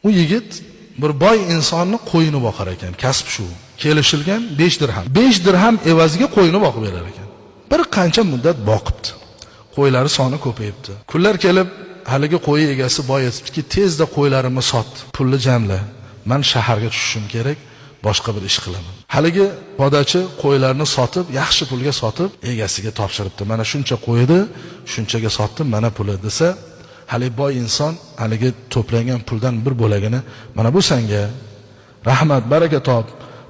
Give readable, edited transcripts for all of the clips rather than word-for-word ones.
U yigit bir boy insonni qo'yini boqar ekan. Kasb shu. Kelishilgan 5 dirham. 5 dirham evaziga qo'yini boqib berar ekan. Bir qancha muddat boqibdi. Qo'ylari soni ko'payibdi. Kunlar kelib haligi qo'yi egasi boy aytibdiki, tezda qo'ylarimni sot, pulni jamla. Man shaharga tushishim kerak, boshqa bir ish qilaman. Haligi podachi qo'ylarni sotib, yaxshi pulga sotib, egasiga topshiribdi. Mana shuncha qo'ydi, shunchaga sotdim, mana puli desa, haligi boy inson haligi to'plangan puldan bir bo'lagini mana bu senga, rahmat, baraka top,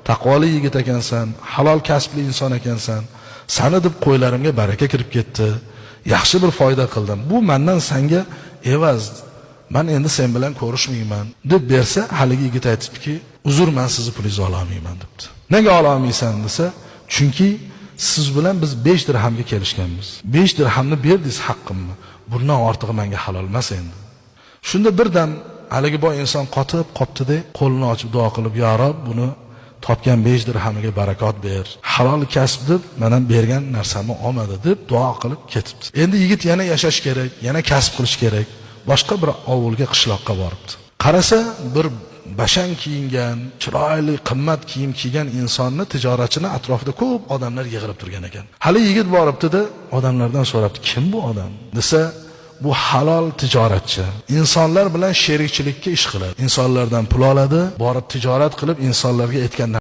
taqvoli yigit ekansan, halol kasbli inson ekansan, sani deb qo'ylarimga baraka kirib ketdi, yaxshi bir foyda qildim, bu mendan senga evaz, man endi sen bilan ko'rishmayman deb bersa, haligi yigit aytibdiki, uzr, man sizni pulingizni ololmayman debdi. Nega ololmaysan desa, chunki siz bilan biz 5 dirhamga kelishganmiz, 5 dirhamni berdingiz haqqimni, bundan ortig'i menga halol emas endi. Shunda birdam haligi boy inson qotib qoptida, qo'lini ochib duo qilib, ya Rob, buni topgan 5 dirhamiga barakot ber, halol kasb deb mana bergan narsamni olmadi deb duo qilib ketibdi. Endi yigit yana yashash kerak, yana kasb qilish kerak. Boshqa bir ovulga, qishloqqa boribdi. Qarasa, bir bashang kiyingan, chiroyli, qimmat kiyim kiygan insonni, tijoratchini atrofida ko'p odamlar yig'ilib turgan ekan. Hali yigit boribdi-da, odamlardan so'rabdi, kim bu odam desa, bu halol tijoratchi. Insonlar bilan sherikchilikka ish qiladi. Insonlardan pul oladi, borib tijorat qilib insonlarga aytgan